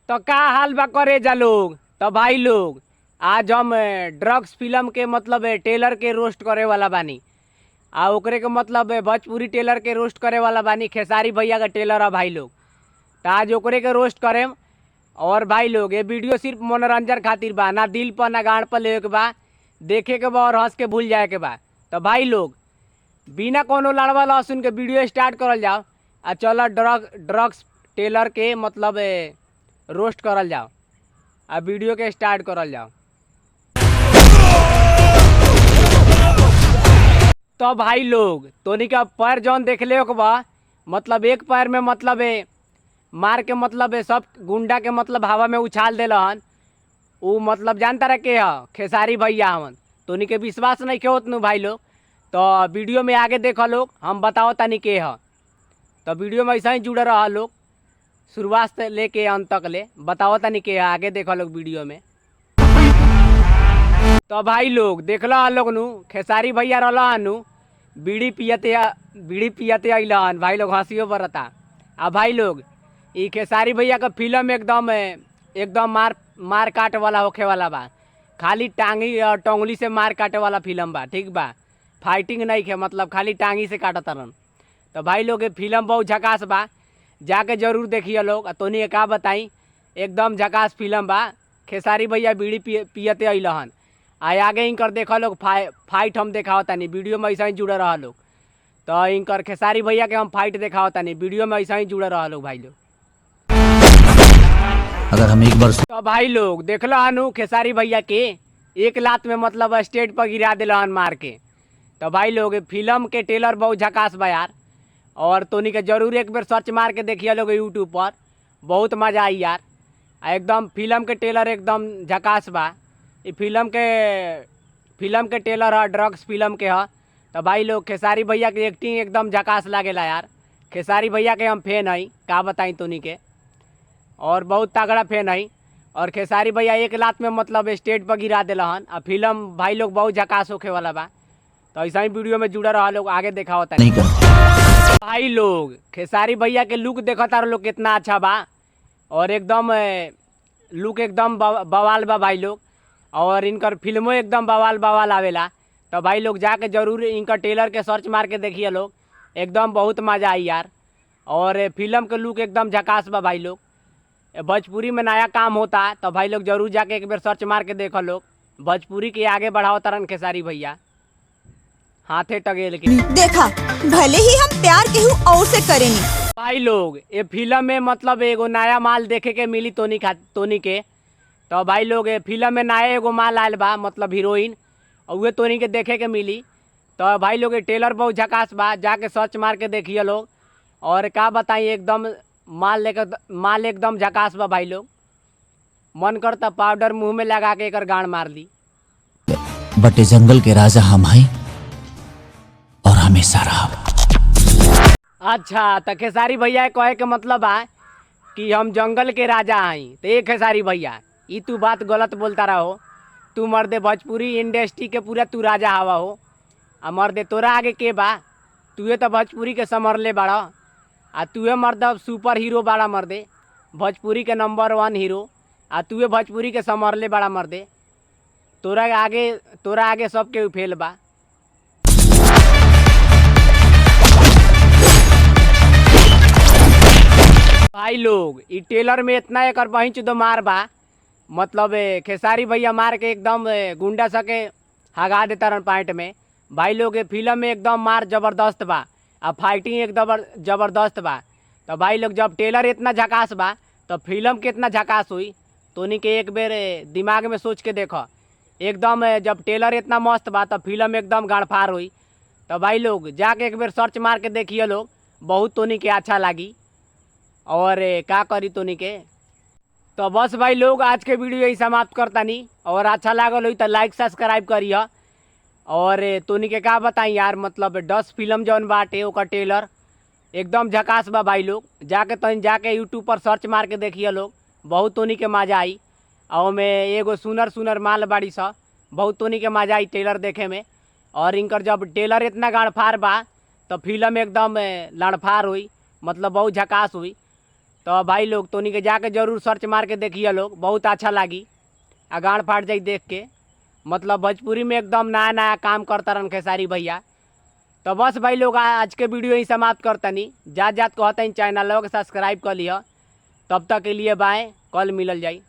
तो का हाल बा करे जा लोग। तो भाई लोग आज हम ड्रग्स फिल्म के मतलब टेलर के रोस्ट करे वाला बानी आ ओकरे के मतलब भोजपुरी टेलर के रोस्ट करे वाला बानी। खेसारी भैया का टेलर है भाई लोग, तो आज ओकरे के रोस्ट करेम। और भाई लोग ये वीडियो सिर्फ मनोरंजन खातिर बा, ना दिल पर ना गांड पर लेवे के बा, देखे के बा और हंस के भूल जाए के बा। तो भाई लोग बिना कोनो लड़वा लहसुन के वीडियो स्टार्ट करल जाओ आ चल ड्रग्स टेलर के मतलब रोस्ट करल जाओ आ वीडियो के स्टार्ट करल जाओ। तो भाई लोग तोनी का पैर जौन देखले हो बा, मतलब एक पैर में मतलब मार के मतलब सब गुंडा के मतलब हवा में उछाल देलन। उ मतलब जानता रह के ह खेसारी भैया हवन, तोनी के विश्वास नहीं के होत नु भाई लोग। तो वीडियो में आगे देख लोग, हम बताओ तनी के ह। तो वीडियो में ऐसा ही जुड़े रह लोग शुरुआत से लेके अंत तक ले, बताओ तनी के आगे देख लोग वीडियो में। तो भाई लोग देखला लोग नु खेसारी भैया रहला नु बीड़ी पियते अइलन भाई लोग, हंसियो बरता। आ भाई लोग ई खेसारी भैया का फिल्म एकदम एकदम मार काट वाला होखे वाला बा, खाली टांगी और टोंगली से मार काटे वाला फिल्म बा, ठीक बा, फाइटिंग नहीं खे, मतलब खाली टांगी से काटत रहन। तो भाई लोग ये फिल्म बहुत झकास बा, जाके जरूर देखिए लोग। तोनी के का बताई, एकदम झकास फिल्म बा। खेसारी भैया बीड़ी पियते अइलहन। आ आगे इनकर देख लोग फाइट हम देखावतानी, वीडियो में ऐसा ही जुड़े रह लोग। तो इनकर खेसारी भैया के हम फाइट देखावतानी, वीडियो में ऐसा ही जुड़े रह लोग भाई लोग। अगर हम एक बार तो भाई लोग देखल हनु खेसारी भैया के एक लात में मतलब स्टेज पर गिरा दिलहन मार के। तो भाई लोग फिल्म के ट्रेलर बहुत झकास बा यार, और तोनी के जरूर एक बेर सर्च मार के देखिए लोग यूट्यूब पर, बहुत मज़ा आई यार। एकदम फिल्म के ट्रेलर एकदम झकास बा। ये फिल्म के ट्रेलर है, ड्रग्स फिल्म के है। तो भाई लोग खेसारी भैया के एक्टिंग एकदम झकास लागेला यार। खेसारी भैया के हम फैन हई, का बताई तोनी के, और बहुत तगड़ा फैन हई। और खेसारी भैया एक लात में मतलब स्टेज पर गिरा दिलहन। आ फिल्म भाई लोग बहुत झकास होखे वाला बा। तो ऐसा ही वीडियो में जुड़ा रहा लोग, आगे देखा होता नहीं करते। भाई लोग खेसारी भैया के लुक देखा तार लोग कितना अच्छा बा, और एकदम लुक एकदम बवाल बा भाई लोग। और इनकर फिल्मों एकदम बवाल बवाल आवेला। तो भाई लोग जाके जरूर इनकर ट्रेलर के सर्च मार के देखिए लोग, एकदम बहुत मज़ा आई यार। और फिल्म के लुक एकदम झकास बा भाई लोग। भोजपुरी में नया काम होता तो भाई लोग जरूर जाके एक बार सर्च मार के देखो लोग। भोजपुरी के आगे बढ़ाओ तरन खेसारी भैया हाथे टगेल के। देखा भले ही हम प्यार केहू और से करेनी। भाई लोग ये फिल्म में मतलब एगो नया माल देखे के मिली तोनी खा तोनी के। तो भाई लोग ये फिल्म में नया एगो माल आयल बा, मतलब हीरोइन, और वह तोनी के देखे के मिली। तो भाई लोग ये ट्रेलर बहुत झकास बा, जाके सर्च मार के देखिए लोग। और का बताई एकदम माल लेकर माल एकदम झकास बा भाई लोग। मन करता पाउडर मुंह में लगा के एकर गांड मार ली। बटे जंगल के राजा हम हैं और हमेशा रहा। अच्छा तो खेसारी भैया कहे के मतलब है कि हम जंगल के राजा हई। तो एक खेसारी भैया ई तू बात गलत बोलता रहो, तू मर्दे भोजपुरी इंडस्ट्री के पूरा तू राजा हवा हो। आ मर्दे तोरा आगे के बा, तुए तो भोजपुरी के समरले बाड़ा, आ तुए मर्द सुपर हीरो बाड़ा मर्दे, भोजपुरी के नंबर 1 हीरो, आ तुए भोजपुरी के समरले बाड़ा मर्दे। तोरा आगे सबके फेल बा। भाई लोग ई टेलर में इतना एकर बहिंच दो मार बा, मतलब खेसारी भैया मार के एकदम गुंडा सके हगा देता रहन पाइंट में। भाई लोग ये फिल्म में एकदम मार जबरदस्त बा, आ फाइटिंग एकदम जबरदस्त बा। तो भाई लोग जब टेलर इतना झकास बा तो फिल्म कितना झकास हुई तोनी के एक बेर दिमाग में सोच के देखो। एकदम जब टेलर इतना मस्त बा तो फिल्म एकदम गाड़फार हुई। तो भाई लोग जाके एक बेर सर्च मार के देखिए लोग, बहुत तोनी के अच्छा लागी। और का करी तोनी के। तो बस भाई लोग आज के वीडियो यही समाप्त करतानी, और अच्छा लागल होई तो लाइक सब्सक्राइब करिह। और तोनी के का बताई यार, मतलब 10 फिल्म जौन बाटे ओकर ट्रेलर एकदम झकास बा भाई लोग। जाके तनी जाके यूट्यूब पर सर्च मार के देखिए लोग, बहुत तोनी के मज़ा आई। और ओमे एगो सुनर सुनर माल बाड़ी सा, बहुत तोनी के मज़ा आई ट्रेलर देखे में। और इनकर जब ट्रेलर इतना गाड़फार बा तो फिल्म एकदम लड़फार हुई, मतलब बहुत झकास हुई। तो भाई लोग तोनी के जाके जरूर सर्च मार के देखिए लोग, बहुत अच्छा लागी आ गाड़ फाट जाई देख के। मतलब भोजपुरी में एकदम नया नया काम करता रहन खेसारी भैया। तो बस भाई लोग आज के वीडियो ही समाप्त करतनी। जात जात कहतनी चैनल के सब्सक्राइब कर लिह। तब तक के लिए बाय, कल मिलल जाई।